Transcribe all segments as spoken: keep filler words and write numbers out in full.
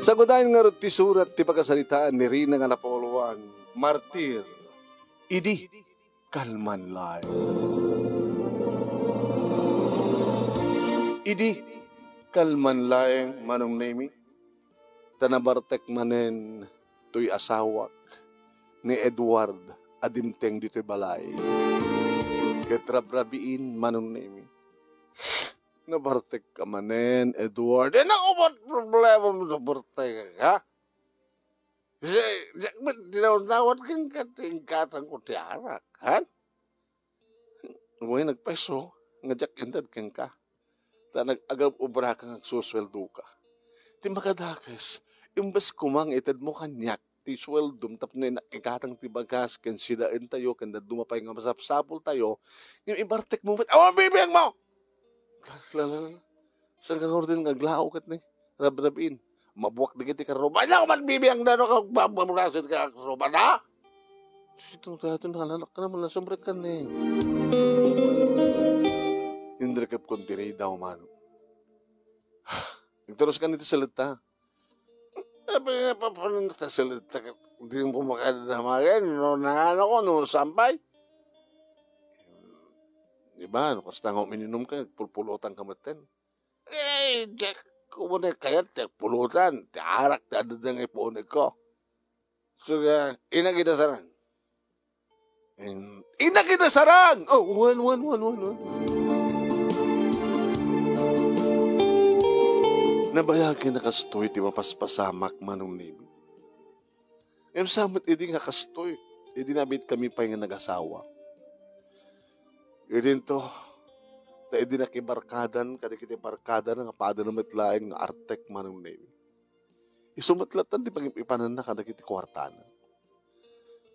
Sagudayen ngarud ti surat ti pakasaritaan ni Rina nga napauluan, Martir, idi kalman laeng. Idi kalman laeng, Manong Nemi, ta nabartek manen toy asawak ni Edward a dimteng ditoy balay. Ket rabrabiin, Manong Nemi. Nabartek ka manen, Edward. Eh, naku, ba't problema mo sa bartek, ha? Kasi, diak met dinawdawat kenka ti ingkatangko ti arak, ha? Wen, nagpayso nga diak inted kenka. Ta nag-agab-obraka nga agsusueldoka. Ti makadakes, imbes koma nga itedmo kaniak ti sueldom tapno inak-, ikatang ti bagas ken sidaentayo ken dadduma pay nga masapsapultayo, ngem ibartekmo met. Awan bibiangmo! La, la, la, la. Saan ka ngaruden nga aglao ket ni? Rabrabiin. Mabuak dagiti karruba. Anya ko man bibiang na no, kag bababurasit ka karruba na? Sitong tayo, nalanak ka naman, nasumrek ka ni. Indrekep kon diri daw man. Nagturus ka nito salita. Sabi nga, paano na salita? Di mo makadamagan, no? Nangano ko, no? Sampay? Di ba, no? Kasta nga uminom ka, pulpulutan ka maten. Eh, diak ko mo na kayat, ti pulutan, ti arak, ti adda nga ipuunig ko. So, ah, inagidasarang. In-, inagidasarang! Oh, one, one, one, one, one. Nabayag nga kastoy ti mapaspasamak, Manong Nemi. Ngem sa met idi nga kastoy, idi nabiit kami pay nga nagasawa. Idinto, ta idi nakibarkadan, kadagiti barkada nga pada na met laeng nga artek, Manong Nemi. Isu met latta ti pagip-ipananna kadagiti kuartana.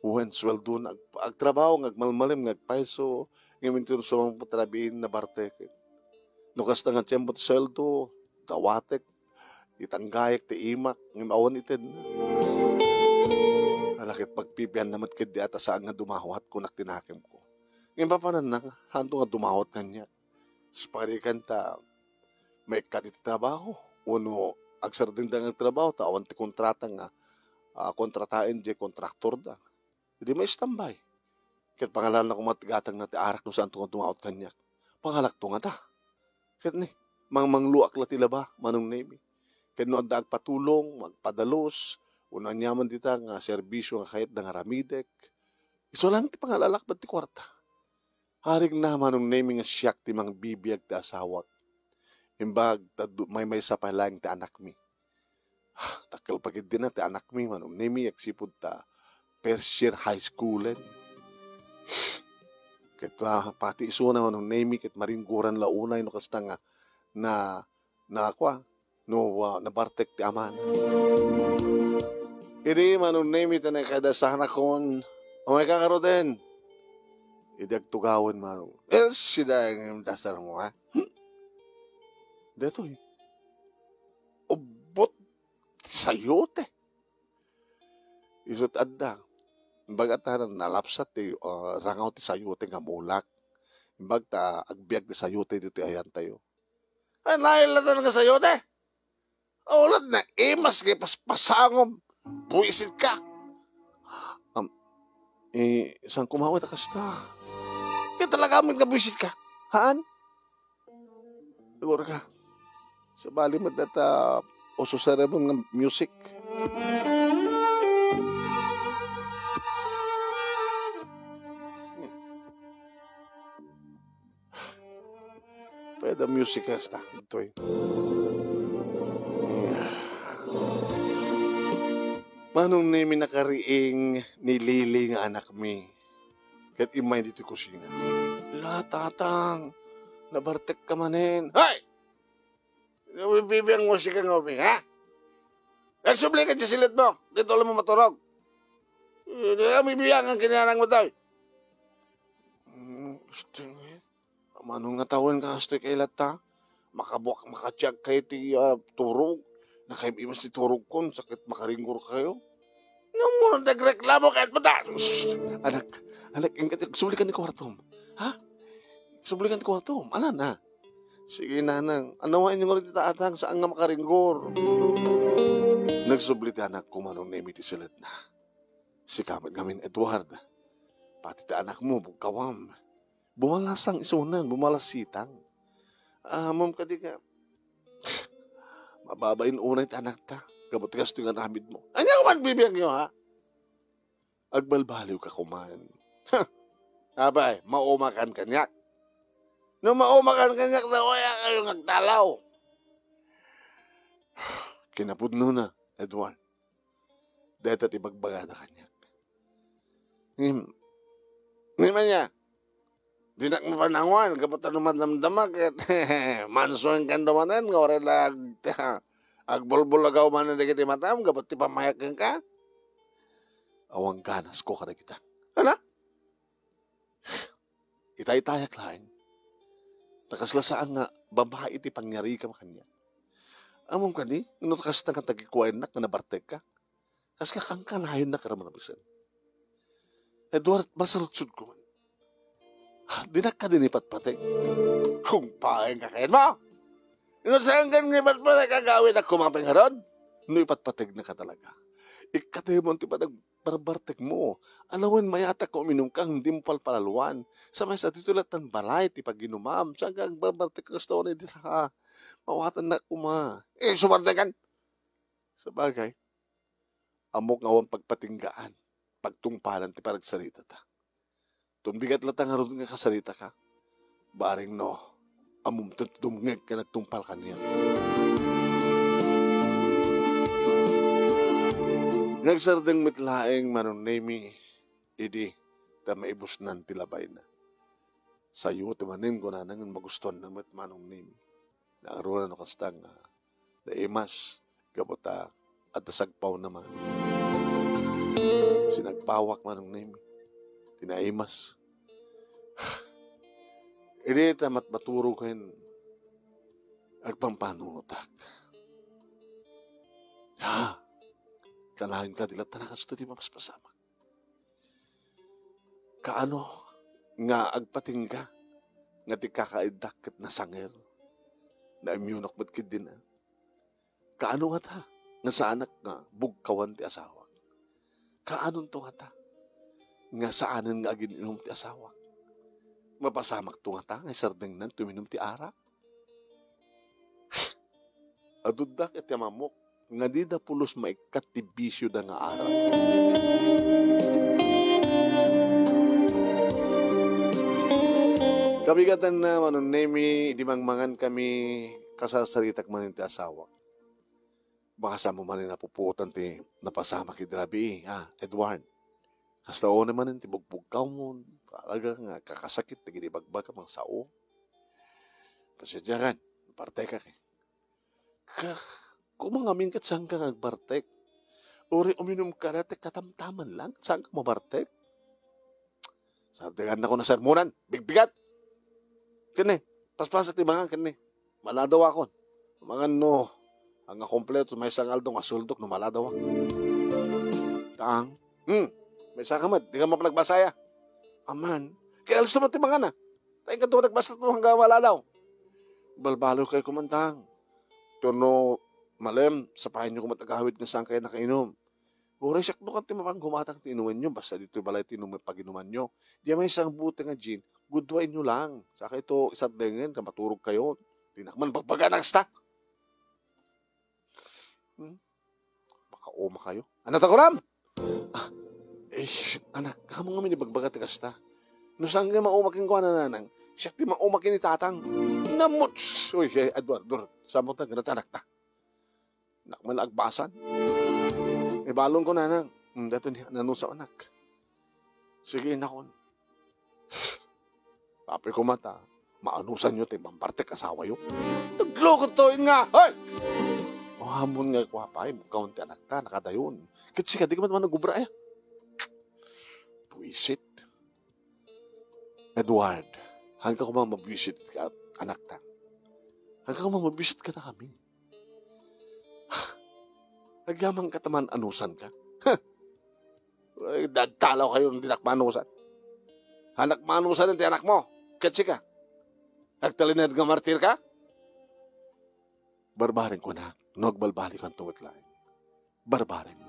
Wen, sueldona, ag-, agtrabaho nga agmalmalem nga agpayso, ngem inton sumangpet rabiin, nabartek. No kasta nga tiempo ti sueldo, dawatek, itanggayek ti imak, ngem awan itedna. Ala ket pagbibianna met ketdi a ta saan nga dumawat, kunak ti nakemko. Ngem papananna, haanto nga dumawat kaniak. Suparikan ta maikkat iti trabaho, wenno agsardengdeng nga trabaho ta awan ti kontrata nga, ah, kontrataen diay kontraktorda. Idi maistambay. Ket pangalanna koma ti gatangna ti arak no saanto nga dumawat kaniak. Pangalakto ngata. Ket ni, mangmangloak la ti laba, Manong Nemi. Ket no adda agpatulong, agpadalus, wenno aniaman dita nga serbisio nga kayatda nga aramidek, isu laeng ti pangalalakbad ti kuarta. Arigna, Manong Nemi, nga siak ti mangbibiag ti asawak. Imbag ta du-, maymaysa pay laeng ti anakmi. Dakkel pay ketdina ti anakmi, Manong Nemi, agsipud ta first year high schoolen. Ket, ah, pati isuna, Manong Nemi, ket maringgoran la unay no kasta nga na, na, kua, no, ah, nabartek ti amana. Idi, Manong Nemi, ta nakadasanakon, "Umay ka ngaruden." Idi agtugawen, Manong, "Eh, sida nga dasarmo, ha?" "Hmm? Detoy. Ubbot sayote." Isut' adda. Imbag ta nalapsat ti, ah, rangaw ti sayote nga mulak. Imbag ta agbiag ti sayote ditoy ayantayo. "Ay, nailatan nga sayote? Ulat na imas nga ipaspasangom. Buisit ka." Am, eh, saan kumawat a kasta? Kaya talaga amin nga buisit ka. Haan? Siguro ka. Sabali met data uso sa rebon nga music. Pwede music kasta. Itoy. Manong Nemi, nakariing ni Lily nga anakmi. Ket immay ditoy kusina. La, tatang, nabartek ka manen. Hay! Bibiang musika nga umi, ha? Agsubli ka ti silet mo. Dito lang mo maturog. Hindi ka bibiangan kinarang mo tayo. Mm, gusto mo yun? Manong natawen ka, astoy kay latta. Makabuak, makatiag kayo ti, ah, turog. Nakaibimas ti turog kon, sakit makaringgor kayo. Nung muna nagreklamo kahit mata. Sus, anak, anak, ingka, sublikan ti kwartom. Ha? Sublikan ti kwartom. Anan, ha? Sige, nanang. Ano nga inyong rin tatang, saan nga makaringgor? Nagsubli ti anakko, Manong Nemi, ti siledna. Sika met ngamin, Edward. Pati ti anakmo, bugkawam. Bumalasang isunan, bumalasitang. Ammom kadi nga, mababain unay ti anakta. Gapu ti kastoy nga aramidmo. Ania man bibiagyo, ha? Agbalbaliwka koman. Ha! Apay, maumakan kaniak? No maumakan kaniak, dawayakayo nga agdalaw. Kinapudnona, Edward. Dayta ti bagbagada kaniak. Ngem, ngem ania? Dinak mapananguan, gapu ta no madamdamak, ket mansuenkan manen, nga uray la ag-, agbulbulagaw manen dagiti matam, gapu ti pammayak kenka. Awan ganasko kadagita. Ala? Itaytayak laeng. Ta kasla saan nga babai ti pangyarikam kaniak. Ammom kadi, no kasta nga tagikuaennak nga nabartekka? Kasla kankanayon na karamarabisan. Edward, masarudsodko man. Dinak kadi ipatpateg? Kung paeng ka ken mo! No saan ken nga ipatpateg, agawidak koma pay ngarud? No ipatpategnaka talaga, ikkataymo ti panagbarbartekmo. Alawen mayatak nga uminumka, ngem dimo palpalaloan. Sa maysa, ditoy lattan balay ti paginumam. Saan ka agbarbartek kasta unay dita, ha? Mawatannak koma. Eh, subartekan! Sabagay, ammok nga awan pagpatinggaan, pagtungpalan ti panagsaritata. Tungbigat latta ngarud nga kasaritaka, bareng no ammom ti dumngeg nga nagtungpal kaniak. Nagsardeng met laeng Manong Nemi idi ta maibusnan ti labayna. Sayo ti manen, kunana, ngem magustuanna met Manong Nemi. Naarona no kasta nga naimas gapu ta adda sagpawna man. Sinagpawak, Manong Nemi, ti naimas. Idi ta mat-, maturog ken agpampanunotak. Ha? Kanayon kadi latta a kastoy ti mapaspasamak. Kaano nga agpatingga nga ti kakaiddak ket nasanger? Naimmunok met keddin, a? Kaano ngata nga saanak nga bugkawan ti asawak? Kaanonto ngata nga saanen nga agin-inum ti asawak? Mapasamakto ngata nga isardengnan ti uminum ti arak? Adda ket ti amamok nga dida pulos maikkat ti bisioda nga arak. Kabigatanna, Manong Nemi, idi mangmangan kami, kasarsaritak manen ti asawak. Baka saan mo manen napupuotan ti napasamak idi rabii, a, Edward. Kasta unay manen ti bugbugkawmo, talaga nga kakasakit dagiti bagbagam a sao. Pasensiakan, nabartekak, e. Ka, koma ngamin ket saanka nga agbartek? Uray uminumka dayta ket katamtaman lang, saanka mabartek? Sardengannakon a sermonan, bigbigat! Ken ni, paspasak ti mangan ken ni. Maladawakon. Mangan no, ania kompleto, maysa nga aldaw nga sueldok no maladawak. Tang, hmm, maysaka met, dika mapanagbasa, a? Aman, kay alisto met ti mangan, a? Ta inka met nagbasa no mangga maladaw. Balbaliwkayo koma, Tang. Tapno malem, sapayenyo koma ti agawid nga saankayo nakainum. Uray siak no kadi ti mapan gumatang ti inumenyo, basta ditoy balay ti inum-, paginumanyo. Diay maysa nga bote nga gin, guduaenyo lang. Saankayo itardengen ta maturogkayo. Dinak man bagbagana kasta. Hmm? Makaumakayo. Ania ti kunak? A, ish, anak, ammom ngamin ibagbaga ti kasta. No saan nga mauma kenkuana, nanang, siak ti mauma ken ni tatang. Namuts! Uy, e, Edward, Edward, sabong ta, ganat anakta. Nak man agbasan. Ibalonko, nanang. Hmm, daytoy ni, nanusa, anak. Sige, inakon. Apay koma ta, maanusanyo ti mambartek asawayo. Nagloko to, inna! Hoy! O, ammom nga kua pay, bugkawan ti anakta, nakadayon. Ket sika, dika met man nagubra, a? Buisit. Edward, haanka koma mabuisit, a, anakta. Haanka koma mabuisit kadakami. Agyamanka ta man-anusanka. Huh! Uray, dagtalawkayo no dinak maanusan. Hanak maanusan ti anakmo. Ket sika, agtalinaed nga martirka? Barbareng kunak, no agbalbaliwkanto met laeng. barbareng.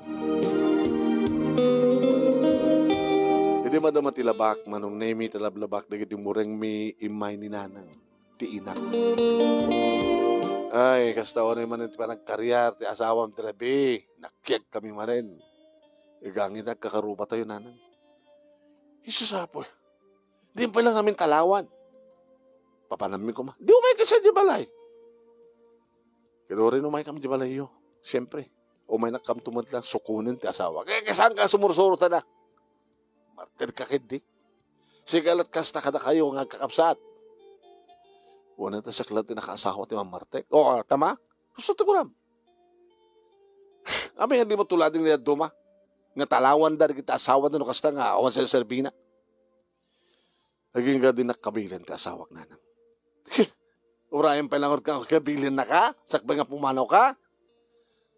Idi madama ti labak, Manong Nemi, ti lablabak dagiti umurengmi immay ni Nanang, ti inak. Ay, kasta unay manen ti panagkariar ti asawam ti rabii, nakiagkami manen. Igangit agkakarupatayo, Nanang. Isu sa apoy. Di pay la ngamin talawan. Papanammi koma. Di umayka sadiay balay. Ket uray no umaykami idiay balayyo, siempre, umaynakkamto met la, sukonen ti asawak. Ket, ket saanka a sumursurot ida? Martirka ketdi. Sika lat kasta kadakayo nga agkakabsat. Wen ta siak la ti nakaasawa ti mammartek. O, ah, tama? Gusto ti kunam. Amin nga dimo tulading ni dadduma nga talawanda dagiti asawada no kasta nga awan serserbina. Agingga di nakkabilen ti asawak, Nanang. Urayem pay la ngarud ka, kabilinnaka, sakbay nga pumanawka.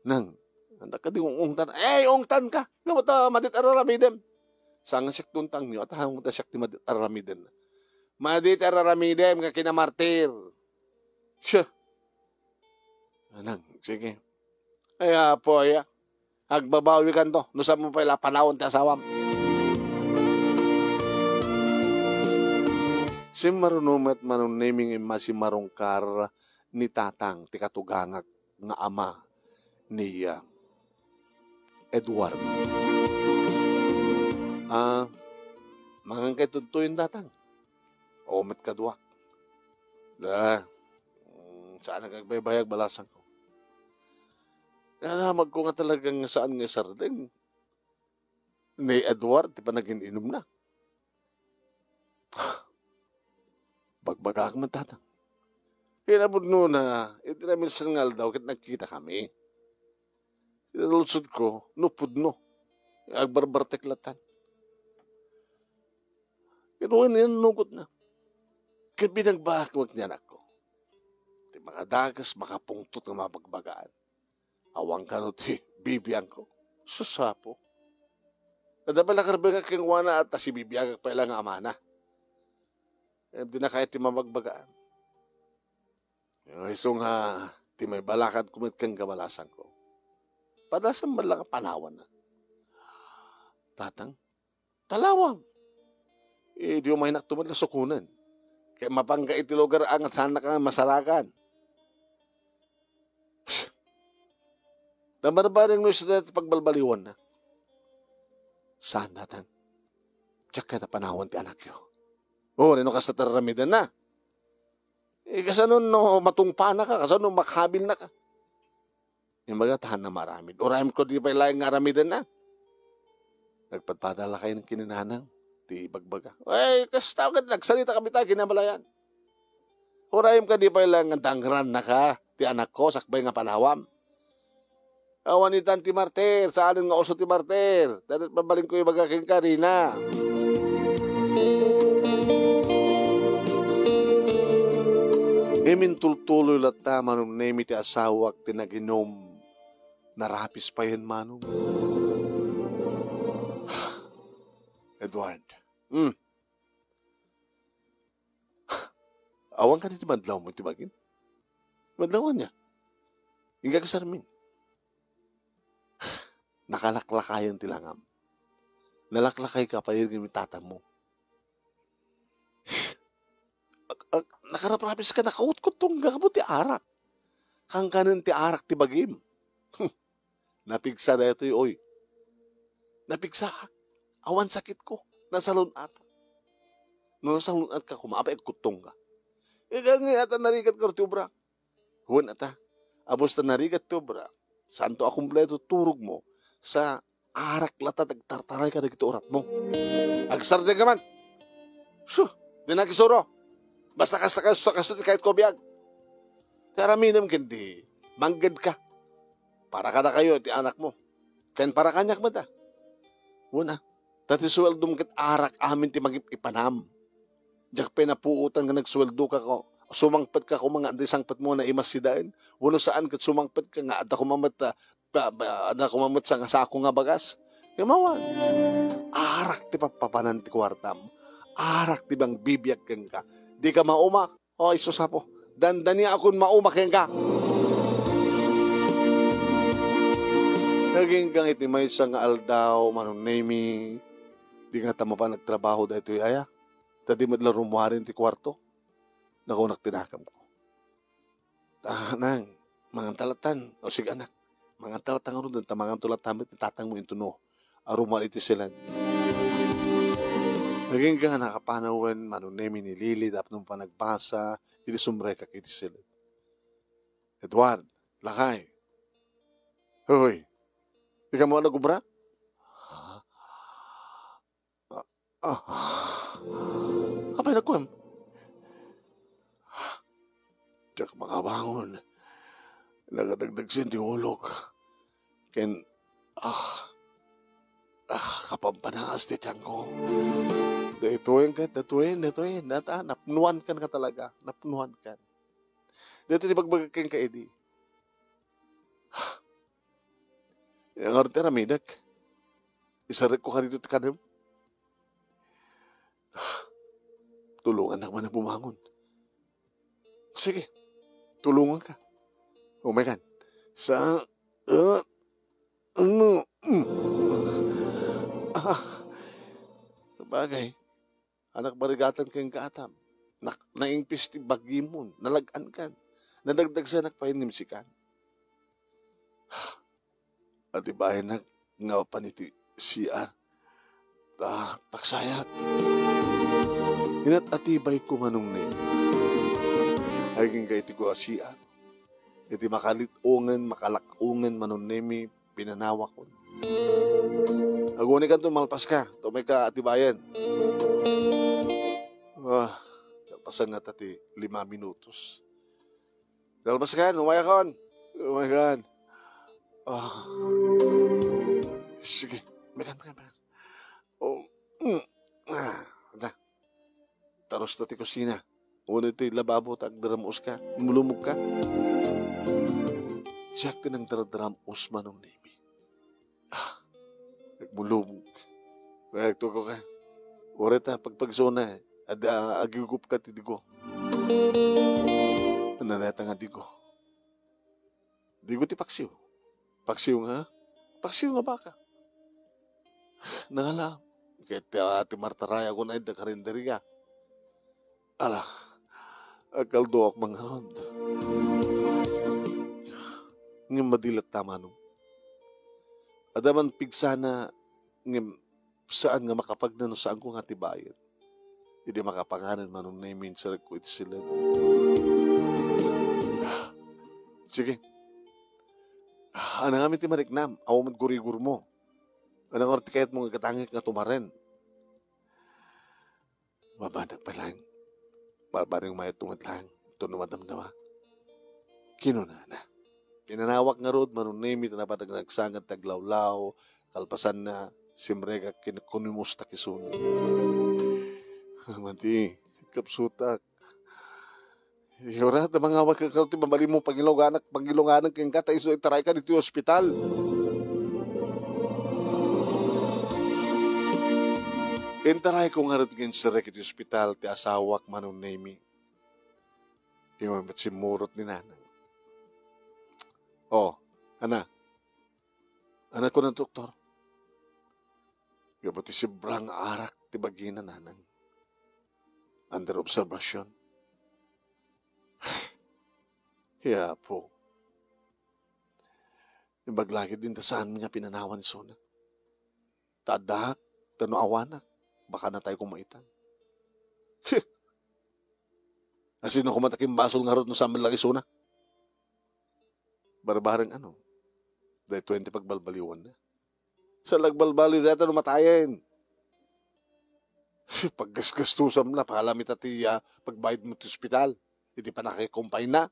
Nang, anda ka di ungtan? Eh, ungtanka. Ngem ta madi ti ar-aramidem. Saan nga siak ti untangyo, at hangmo ta siak ti madi ti ar-aramiden. Madi ti ar-aramidem nga kinamartir. Siya. Nanang, sige. Ay, apo, aya. Agbabawikanto, no saanmo pay la panawen ti asawam. Simmaruno met, Manong Nemi, nga immasimmarungkar ni Tatang ti katugangak nga ama ni, ah, Edward. Ah, mangan kay tudtuyen, Tatang? O met kaduak. Da, mm, saan nga agbaybayag, balasangko. Nadamagko nga talagang saan nga isardeng ni Edward ti panagin-inumna. Bagbagaak met, Tatang. Kinapudnona, iti naminsan nga aldaw ket nagkitakami. Sinaludsodko no pudno. Agbarbartek latan. Ket wen, inannugotna. Ket binagbaak met ni anakko. Ti makadakes, makapungtot nga mabagbagaan. Awan kano ti bibiangko. Sus, apo. Adda pay la karbengak kenkuana, ta sibibiagak pay la nga amana. Ngem dina kayat ti mabagbagaan. Isu nga ti maibalakadko met kenka, balasangko. Padasem man la nga panawanna. Tatang, talawam. Idi umaynakto met la sukonen. Ket mapangka iti lugar a nga saannaka nga masarakan. Nabarbareng no isu dayta ti pagbalbaliwanna. Saan, Tatang? Diak kayat a panawan ti anakyo. O, no kasta ti ar-aramidenna. Eh, kasano no matungpanaka? Kasano makabilnaka? Imbaga, ta haanna maaramid. Urayem kadi pay laeng nga aramidenna. Nagpadpada la kayo ken ni Nanang ti ibagbaga. Ay, kasta ket nagsarita kami ta kinabalayan. Urayem kadi pay laeng nga dangrannaka ti anakko sakbay nga panawam. Awan itan ti martir, saanen nga uso ti martir. Dayta ti mabalinko ibaga kenka, Rina. Imintultuloy latta, Manong Nemi, ti asawak ti naginum. Narapis payen, Manong. Edward. Hmm. Awan kadi ti madlawmo iti bagim? Madlaw ania? Inka kasarmin. Nakalaklakayen ti langam. Nalaklakayka payen ken ni tatammo. Ag-, ag-, nakaraprapiska, nakautkuttongga gapu ti arak. Kankanen ti arak ti bagim. Napigsa daytoy, oy. Napigsaak. Awan sakitko. Nasalun-at. No nasalun-atka koma, apay agkuttongka? Ika nga ata narigat karo ti obra. Wen ata, abus ta narigat ti obra, santo a kumpleto ti turogmo, sa arak latta ti agtartaray kadagiti uratmo. Agsardengka man. Su, di nakisuro. Basta kasta, kasta, kasta ti kayatko a biag. Ti aramidem ken di, manggedka. Para kadakayo ti anakmo. Ken para kaniak met a. Wen a, ta ti suweldom ket arak amin ti magip-ipanam. Diak pay napuotan nga nagsuweldoka ko. Sumangpetka koma nga adda sangpetmo nga naimas idiay. Wenno saan ket sumangpetka nga adda koma met, ah, pa-, pa-, adda koma met sanga sako nga bagas. Ngem awan. Arak ti pappapanan ti kuartam. Arak ti mangbibiag kenka. Dika maumak. Oy, sus, Apo, dandaniakon maumak kenka. Agingga iti maysa nga aldaw, Manong Nemi, di nga ta mapan agtrabaho daytoy aya, ta di met la rummuaren ti kuarto. Nakunak ti nakamko. Ah, nang, mangan ta latan. O sige, anak, mangan ta latan ngaruden, ta mangan to latan met ni tatangmo intono. Aruman iti silen. Agingga nakapanawen, Manong Nemi ni Lily, tapno panagbasa, idi sumrekak iti silen. Edward, lakay. Hoy, di ka mo nagubra? Ah, ah. Apay nagkuem? Diak makabangon. Nagadagdagsen ti ulok. Ken, ah, ah, kapampanaas ti tiangko. Daytoyen ket, daytoyen, daytoyen. Nata, napnuankan nga talaga. Napnuankan. Daytoy ti bagbagak kenka idi. Ngarud ti aramidek. Isarekko kadito ti kanem. Tulongannak man a bumangon. Sige, tulonganka. Umaykan. Sa, uh, ano, mm. Ah, sabagay, anak barigatan kenka, Atam. Nak-, naingpis ti bagimon, nalag-ankan. Nadagdagsanak pay ni Misikan. Atibayennak nga mapan iti C R. Ta, pagsayat. Inat-atibayko, Manong Nemi. Agingga iti kua C R. Iti makalit-ongen, makalak-ongen, Manong Nemi, pinanawakon. Agunikan to, malpaska. Tumayka atibayen. Ah, kalpasan nga ta ti lima minutos. Dalbaskan, umayakon. Umayakon. Ah. Sige, mekan, mekan, mekan. Oh, mm. Ah, da. Taros ta ti kusina. Uno ti lababo, ta agdaram-oska. Mulumogka. Siak ti nangdaram-os, Manong Nemi. Ah, nagmulumog. Nagtuko ka. Uray ta pagpagsona, ad-, ah, agigup ka ti digo. Naneta nga digo. Digo ti paksiw. Paksiw nga, paksiw nga baka. Nangala, ket ti, ah, ti martaray ako na ida karinderia. Ala, agkaldoak man ngarud. Ngem madi latta, Manong. Adda man pigsana, ngem saan nga makapagna no saanko nga atibayen. Idi makapanganen, Manong Nemi, inserrekko iti silen. Sige. Ania ngamin ti mariknam? Awan met gurigurmo. Ania ngarud ti kayatmo nga gatangek nga tumaren? Mabanak pay laeng. Barbareng mayat met laeng. Ito no madamdama. Kinunana. Pinanawak ngarud, Manong Nemi, ta napadag nagsangad ti aglawlaw, kalpasanna, simrekak ken kumumustak isuna. Mati, kapsutak. Yura, ta mangawat ka ti mabalinmo, pangilonganak, pangilonganak kenka, ta isu itarayka ditoy ospital. Intarayko ngarud nga inserrek iti ospital ti asawak, Manong Nemi. Iwan met simmurot ni Nanang. Oh, ana. Ana kuna doktor? Gapu ti sibrang arak ti bagina, Nanang. Under observation. Ay, Apo. Imbag lagid din ta saan nga pinanawan isuna. Ta addaak, ta no awanak, baka natay kumaitan. Asino koma ta kimbasol ngarud no saan met lang isuna? Barbareng ano, daytoy ti pagbalbaliwanna. Sa nagbalbaliw dayta no matayen. Paggasgastusam na, palamita ti, ah, pagbayad mo ti ospital. Iti panakikumpay na.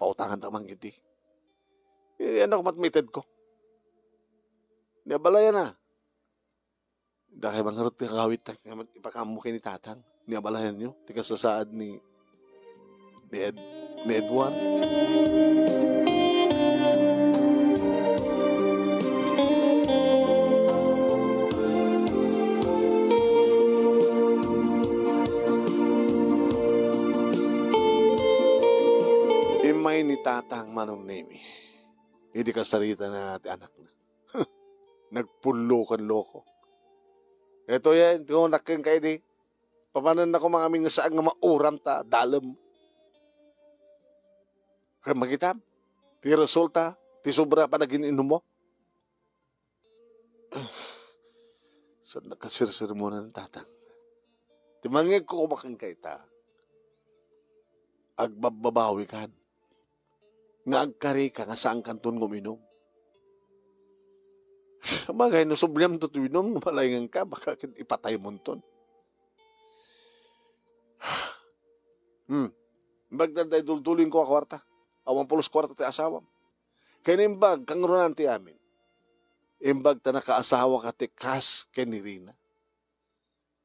Pautangan ta man gidi. Eh, ano ko matmited ko? Ni abalayan na. Dakay man ngarud ti agawidtak nga ipakaammo ken ni Tatang. Ni abalayanyo ti kasasaad ni, ni Ed-, ni Edward. Immay ni Tatang Manong Nemi idi kasaritana ti anakna. Nagpullo ken loko. Ito yan, ito nakkin ka idi. Papananna ko mga amin nga saan nga mauram ta dalem. Kaya makitam, ti resulta, ti sobra pa naging inom mo. Sa nakasirsermonan ni Tatang. Ti mangngegko kumakan ka ita, agbabbabawi kan. Nga agkari ka nga saan kanton nga uminom. Sabagay, no subliam to uminom, no malaingan ka, baka ket ipatay mo ton. Hmm. Imbag ta day dulduling ko a kwarta. Awan pulos kwarta ti asawam. Kaya imbag, kangrunan ti amin. Imbag ta nakaasawa ka ti kas ken ni Rina.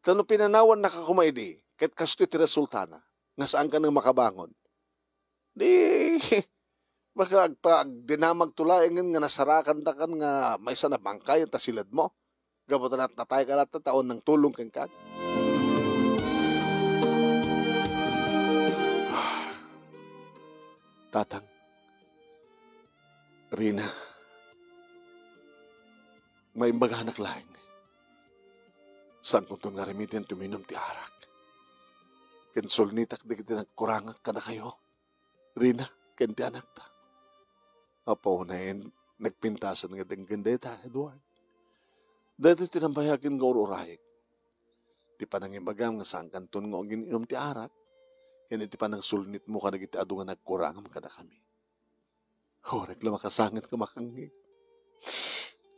Ta no pinanawan na ka kuma idi, ket kastoy ti resultana, nga saan ka nang makabangon. Di, baka agpa-, agdinamag to laengen nga nasarakan da kan nga maysa na bangkay ta siled mo. Gapu ta natnatay ka latta, ta awan nangtulong kenka. Tatang, Rina, maimbaganak laeng. Saan kunton nga aramiden ti uminom ti arak. Ken sulnitak dagiti nagkurangak kadakayo, Rina, ken ti anakta. Apo, unayen, nagpintasan nga denggen dayta, Edward. Daytoy ti nambayagen nga ur-urayek. Ti panangibagam nga saan kanton nga agin-inom ti arak, ken iti panangsulnitmo kadagiti adu nga nagkurangam kadakami. Uray la makasangit nga makangngeg.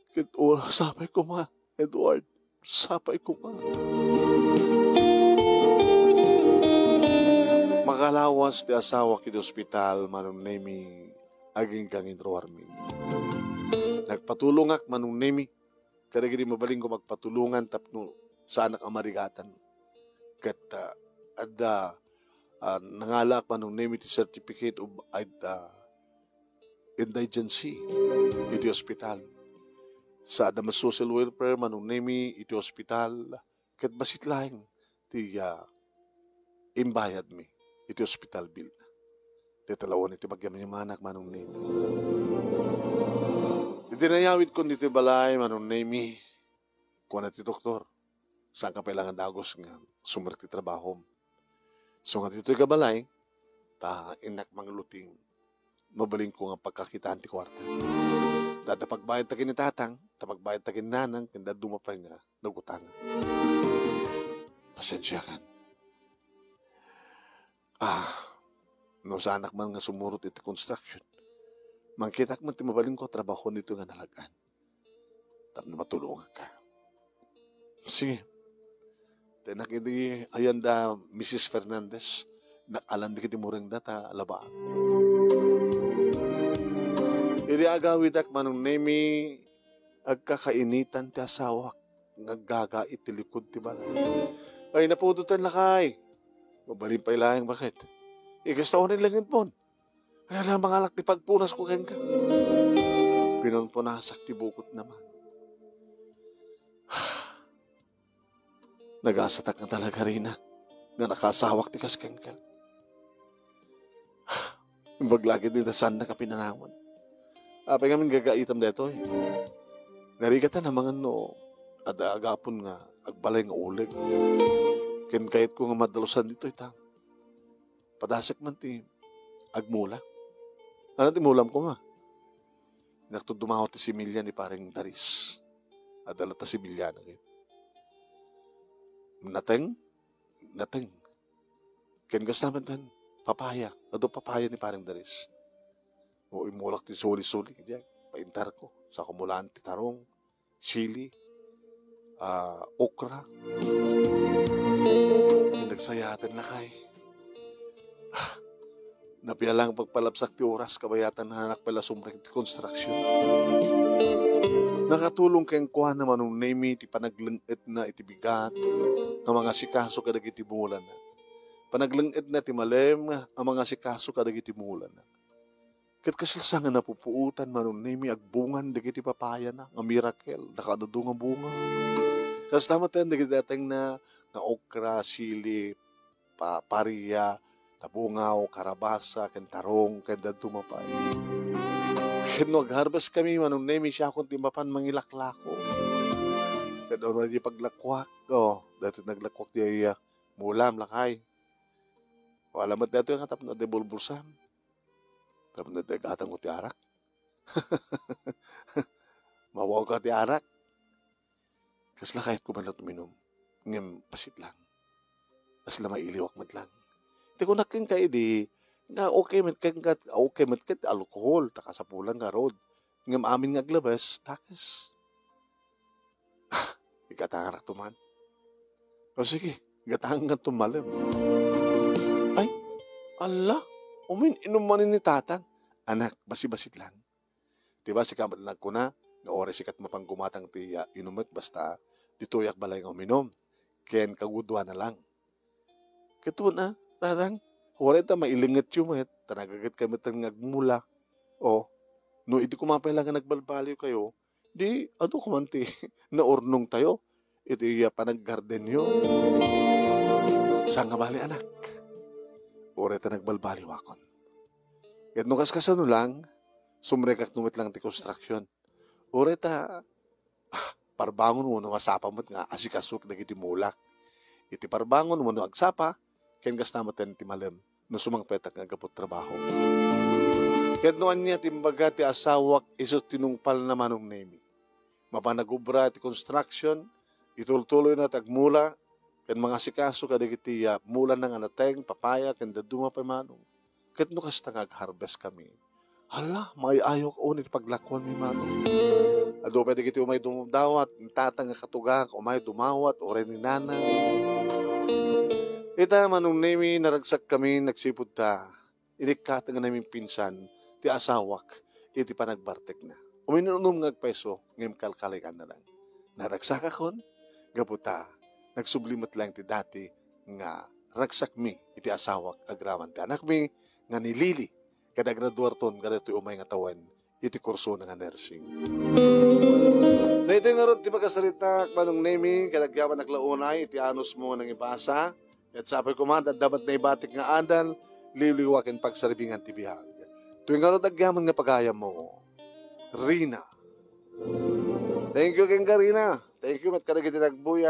Ket ura, sapay koma, Edward. Sapay koma. Makalawas ti asawak iti ospital, Manong Nemi, agingga nga inruarmi. Nagpatulongak, Manong Nemi, kadagiti mabalinko magpatulongan tapno saanak a marigatan. Ket, ah, adda, ah, nangalaak, Manong Nemi, ti certificate of, ah, indigency iti ospital. Sa adda met social welfare, Manong Nemi, iti ospital, ket bassit laeng ti, ah, imbayadmi iti ospital bill. Dayta laeng ti pagyamyamanak, Manong Nemi. Idi nayawidkon ditoy balay, Manong Nemi, kuna ti doktor, "Saanka pay la nga dagus nga sumrek ti trabahom. Isu nga ditoy ka balay, ta innak mangluting, mabalinko nga pagkakitaan ti kuarta. Ta adda pagbayadta ken ni Tatang, ta pagbayadta ken ni Nanang, ken dadduma pay nga nagutangan." Pasensiakan. Ah, no saanak man nga sumurot iti construction, mangkitak man ti mabalinko a trabaho ditoy nga nalag-an. Tapno matulongak ka. Sige. Tenak idi ayan da Missus Fernandez, nakalan dagiti murengda ta labaak. Idi agawidak, Manong Nemi, agkakainitan ti asawak nga aggaga iti likud ti balay. "Ay, napudotan, lakay." "Mabalin pay laeng, baket?" "Ikasta unin langitmon. Ay, ala, mangalak ti pagpunasko kenka." Pinunpunasak ti bukotna man. Nagasatak nga talaga, Rina, nga nakaasawak ti kas kenka. Imbag la ket dita saannak a pinanawan. Apay ngamin gagaitam daytoy? Narigatan amangan no adda agapon nga agbalay nga uleg. Ken kayatko nga madalusan ditoy ta padasek man ti agmula. Ano ti mulam koma? Inakto dumawa ti similya ni Pareng Daris. Adda latta similya na ket nateng, nateng. Ken kasta met ten, papaya. Adu papaya ni Pareng Daris. O, imulak ti suli-suli, diay paintarko. Sa kumulaan ti tarong, sili, ah, okra. Nagsayaten, lakay. Napialang pagpalabsak ti oras, kabayatan, naanak pay la sumrek ti konstruksyon. Nakatulong kenkuana, Manong Nemi, ti panagleng-etna iti bigat nga mangasikaso kadagiti mulana. Panagleng-etna ti malem nga mangasikaso kadagiti mulana. Ket kasla sa nga napupuotan, Manong Nemi, agbungan dagiti papayana nga miracle, nakaadu nga bunga. Kasta met dagiti datengna nga okra, sili, pa-, paria, Tabungaw, karabasa, ken tarong, ken dadduma pay. Ken no ag-harvest kami, Manong Nemi, siakon ti mapan mangilaklako. Ket no di paglakuak, oh, dati naglakuak di ay, ah, mulam, lakay. Wala met daytoy nga tapno di bulbulsam. Tapno di gatangko ti arak. Mawaw ka ti arak. Kasla kayatko man la uminum. Ngem bassit lang. Kasla mailiwak met lang. Ti kunak kenka idi, nga okay met kenka, okay met ket alkohol, ta kasapulan ngarud. Ngem amin nga aglabas, dakes. Ah, igatangarak to man. O sige, igatangan to malem. Ay, ala, umin-inum man ni tatang. Anak, basi-basit lang. Di ba, sika met nagkuna, nga uray sikat mapan gumatang ti, ah, inumek, basta ditoyak balay nga uminum. Ken kaguduana lang. Ket una, tatang, uray ta mailingetyo met, ta nagaget kami met nga agmula. O, no idi koma pay lang nga nagbalbaliw kayo, di, adu koma ti naurnong tayo, iti, ah, panaggardenyo. Saan nga bali, anak? Uray ta nagbalbaliwakon. Ket no kaskasano lang, sumrekak no met lang ti construction. Uray ta, ah, parbangon wenno masapa met nga asikasok dagiti mulak. Iti parbangon wenno agsapa, ken kasta met ti malem no sumangpetak nga aggapu trabaho. Ket no ania ti imbaga ti asawak isu ti nungpalna, Manong Nemi. Mapan nagubra iti construction, itultuloyna ti agmula, ken mangasikaso kadagiti, ah, mulana nga nateng, papaya, ken dadduma pay, Manong. Ket no kasta nga ag-harvest kami, hala, maay-ayok unay ti paglakuanmi, Manong. Adu pay dagiti umay dumawat, ni tatang nga katugak, umay dumawat, uray ni nanang. Ita, Manong Nemi, naragsak kami, nagsipud ta. Inikkateng a namimpinsan ti asawak iti panagbartekna. Uminum nga agpayso, ngem kalkaliganna lang. Naragsakakon, gapu ta nagsubli met laeng ti dati nga ragsakmi iti asawak agraman ti anakmi nga ni Lily, ket agraduarton kadagitoy umay nga tawen iti kursona nga nursing. Daytoy ngarud ti makasaritak, Manong Nemi, ket agyamanak la unay iti anusmo nga nangibasa. Ket sapay koma, adda met naibatik nga adal, liwliwa ken pagsaribingan ti biag. Toy ngarud agyaman nga pagayammo, Rina. Thank you kenka, Rina. Thank you met kadagiti nagbuya.